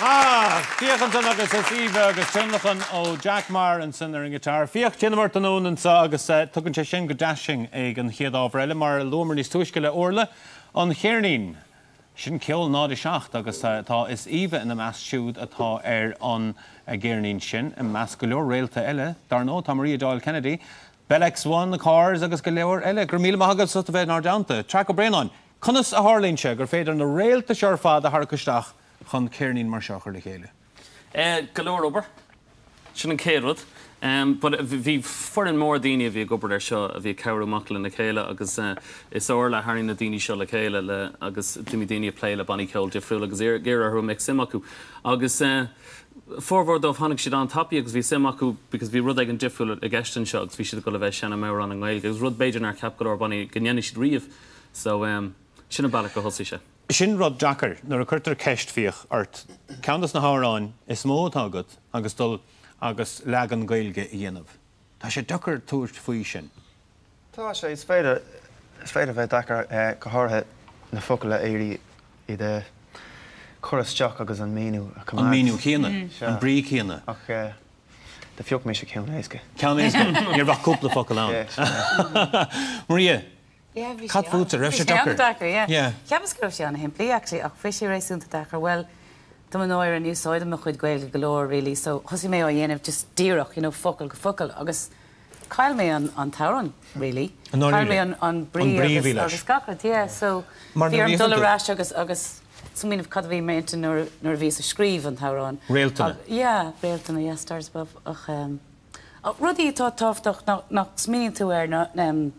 Ah! Fiach ansan agus Is Aoibhe agus tionlacan ó Jack Meagher ansan ar an ngiotár. Fiach, déanamh ort anonn anso agus tugann sé sin go deas sinn ag an chéad ábhar eile, mar a luamar níos túisce le Orla, an cheirnín. Sin Ceol 0 7 agus tá Is Aoibhe ina measc siúd atá ar an gceirnín sin, i measc go leor réalta eile. Dar ndóigh, tá Maria Doyle Kennedy, Bell X1, The Corrs agus go leor eile. Go raibh míle maith agat as ucht a bheith inár dteannta. Traic Ó Braonáin, conas a tharlaíonn sé gur féidir na réalta seo ar fad a tharrac isteach chun ceirnín mar seo a chur le chéile? Go leor obair. Sin an chéad rud. But bhí foireann mór daoine a bhí ag obair ar seo a bhí ag cabhrú amach lena chéile agus is Orla a tharraing na daoine seo le chéile le agus d'imigh daoine ag plé le bannaí ceoil difriúla agus iarr orthu an mbeadh suim acu. Agus formhór dóibh tháinig siad an-tapaidh agus bhí suim acu because bhí rud éigin difriúil i gceist anseo agus bhí siad ag dul a bheith ag seinm amhrán i nGaeilge agus rud b'fhéidir nár cheap go leor bannaí go ndéanfaidh siad riamh. So sin an bealach gur thosaigh sé. Sin rud deacair, nuair a cuirtear ceist, Fiach, ort ceann dos na hamhráin is mó atá agat agus dul agus leagan Gaeilge a dhéanamh. Tá sé deacair tabhairt faoi sin. Tá sé, is féidir, is féidir bheith deacair, go háirithe na focail a iarraidh iad a chur isteach agus an míniú a choimeád. An míniú céanna, an brí céanna. Ach do phioc mise ceann éasca. Ceann éasca, ní raibh ach cúpla focal ann. Maria, Yeah, bhí sé Cad fútsa? Raibh sé Bhí sé deacair? an-deacair, yeah. Yeah. Cheapas go raibh sé an-shimplí actually ach bhí sé réasúnta deacair. Bhuel, do mo náire ní úsáidim mo chuid Gaeilge go leor really so thosaigh mé á dhéanamh just díreach, you know, focal go focal agus chaill mé an an t-amhrán really. I ndáiríre? Chaill mé an an brí An brí a agus bhí leis. agus gach rud, yeah. So Mar bhí nuair a orm dul bhíonn ar tú. ais agus agus smaoineamh cad a bhí m'intinn nuair nuair a bhíos ag scríobh an t-amhrán. Réaltanna. Yeah, réaltanna, yeah, stars above ach ehm Rudaí atá tábhachtach nach smaoiníonn tú air ná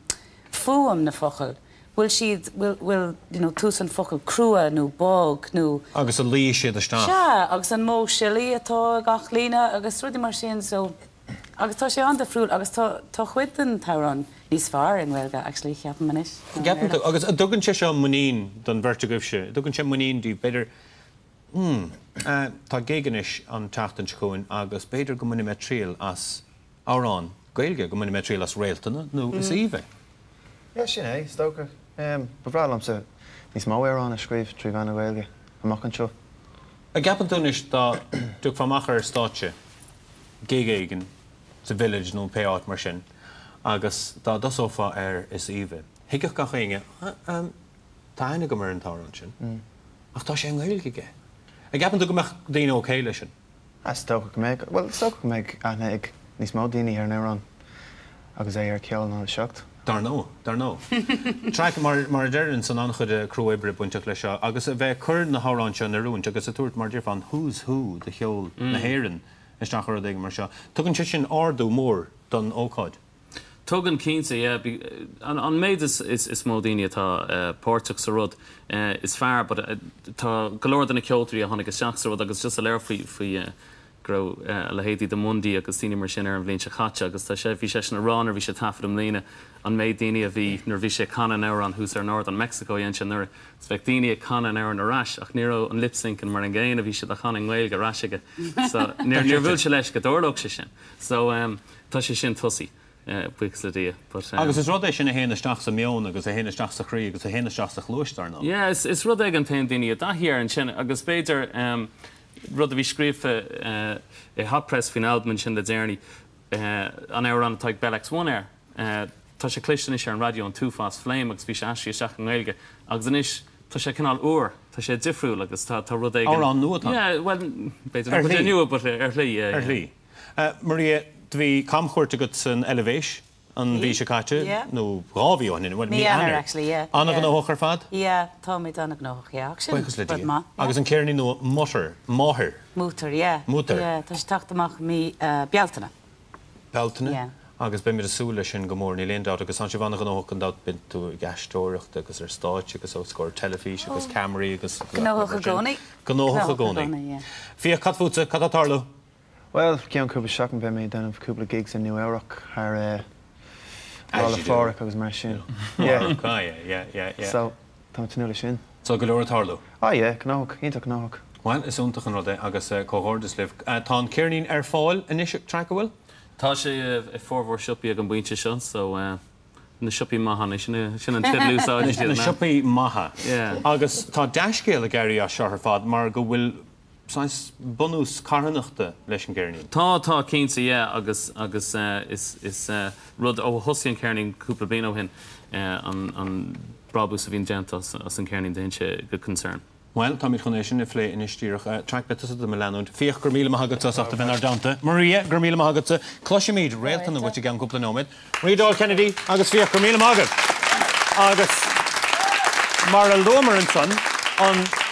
fuaim na focal. Bhfuil siad, bhfuil, bhfuil, you know, tús an focal crua nó bog nó. Agus a luí siad isteach. Sea, agus an mó siollaí atá i gach líne agus rudaí mar sin so, agus tá sé an-difriúil agus tá, tá cuid den t-amhrán níos fearr i nGaeilge actually, ceapaim anois, ná i Ceapann tú, mBéarla. agus an dtugann sé seo muinín don bheirt agaibhse, dtugann sé muinín daoibh, b'fhéidir, Hmm. Tá gig anois an tseachtain seo chugainn agus b'fhéidir go mbainfidh mé triail as amhrán Gaeilge, go mbainfidh mé triail as Réaltanna nó Is Aoibhe. Yeah, sin é, is dócha. Ba bhreá liomsa níos mó amhrán a scríobh trí mheán na Gaeilge amach anseo. An gceapann tú anois dá dtiocfá amach ar stáitse, gig éigin sa Village nó pé áit mar sin, agus dá dtosófá ar Is Aoibhe, thuigfeadh gach éinne, tá aithne agam ar an t-amhrán sin. Ach tá sé i nGaeilge aige. An gceapann tú go mbeadh daoine ok leis sin? Is dócha go mbeadh. Bhuel, is dócha go mbeadh aithne ag níos mó daoine ar an amhrán agus é ar Ceol 0 7. Dar ndóigh, dar ndóigh. Traic, mar, mar a deir ansan, an-chuid crua-oibre bainteach leis seo agus a bheith ag cur na hamhráin seo in oiriúint agus ag tabhairt, mar a déarfá, an who's who de cheol na hÉireann isteach i rud éigin mar seo. Tugann sé sin ardú mór don ócáid. Tugann, cinnte, yeah. An méid is mó daoine atá páirteach sa rud, is fearr but tá go leor de na ceoltóirí a tháinig isteach sa rud agus just a léir faoi faoi go raibh a leithéidí de Mundy agus daoine mar sin ar an bhliain seo caite agus tá sé, bhí seisean ag rá nuair a bhí sé ag taifead i mbliana an méid daoine a bhí nuair a bhí sé ag canadh an amhrán thuas ar an ardán, Mexico a dhein sé anuraidh, is bheadh daoine ag canadh an amhrán ar ais ach ní raibh an lip syncing mar an gcéanna, bhí siad á chanadh i nGaeilge ar ais aige so níor níor bhuail sé leis go dtarlódh sé sin so. Tá sé sin tosaithe, buíochas le Dia, but. Agus is rud é sin a théann isteach sa meon agus a théann isteach sa chroí agus a théann isteach sa chluais, dar ndóigh. Yeah, is rud é go dtéann daoine i dtaithí air ansin agus b'fhéidir rud a bhí scríofa i Hot Press faoin albam ansin le deireanaí, an amhrán atá ag Bell X1 air, tá sé cloiste anois ar an raidió, an t-uafás Flame agus bhí sé aistrithe isteach i nGaeilge agus anois tá sé cineál úr, tá sé difriúil agus tá rud éigin. Amhrán nua atá ann. Yeah, bhuel, b'fhéidir nach bhfuil sé nua but ar shlí, yeah, yeah. Ar shlí. Maria, do bhí camchuairt agat san Eilvéis an mhí seo caite, nó 2 mhí ó shin, bhuel, mí Eanáir, actually, yeah. An-ghnóthach ar fad? Yeah, táimid an-ghnóthach, yeah, ach sin Buíochas le rud Dia. maith, yeah. Agus an ceirnín nua Mutter, Máthair. Mutter, yeah. Mutter. Yeah, tá sé ag teacht amach mí Bealtaine. Bealtaine? Yeah. Agus beimid ag súil leis sin go mór, níl aon dabht, agus tá sibh an-ghnóthach gan dabht, bíonn tú ag aisteoireacht agus ar stáitse agus os comhair teilifíse agus ceamaraí agus Gnóthach i gcónaí. Gnóthach i gcónaí. yeah. Fiach, cad fútsa? Cad tá ag tarlú? Bhuel, ceann cúpla seachtain beidh mé ag déanamh cúpla gigs i Nua Eabhrac thar Lá 'le Phádraig agus mar sin. Yeah. Yeah, yeah, yeah. So, tá mé ag tnúth leis sin. So, go leor ag tarlú. Ah yeah, gnóthach, iontach gnóthach. Bhuel, is iontach an rud é agus comhghairdeas libh. Tá an ceirnín ar fáil anois ag Traic, an bhfuil? Tá sé i formhór siopaí ag an bpointe seo, so na siopaí maithe anois, sin an teideal a úsáideann siad. Na siopaí maithe. Yeah. Agus tá dea-scéal ag éirí as seo ar fad mar go bhfuil. saghas bunús carthanachta leis an gceirnín. Tá, tá, cinnte, yeah, agus, agus is, is rud ó thosaigh an ceirnín cúpla bliain ó shin, an, an brabús a bhíonn déanta as, as an ceirnín téann sé go Concern. Bhuel, táimid chun é sin a phlé anois díreach. Traic beidh tusa do mo leanúint. Fiach, go raibh míle maith agatsa as ucht a bheith inár dteannta. Maria, go raibh míle maith agatsa. Cloisfimid Réaltanna uait i gceann cúpla nóiméad. Maria Doyle Kennedy agus Fiach, go raibh míle maith agat. Agus mar a luamar ansan, an.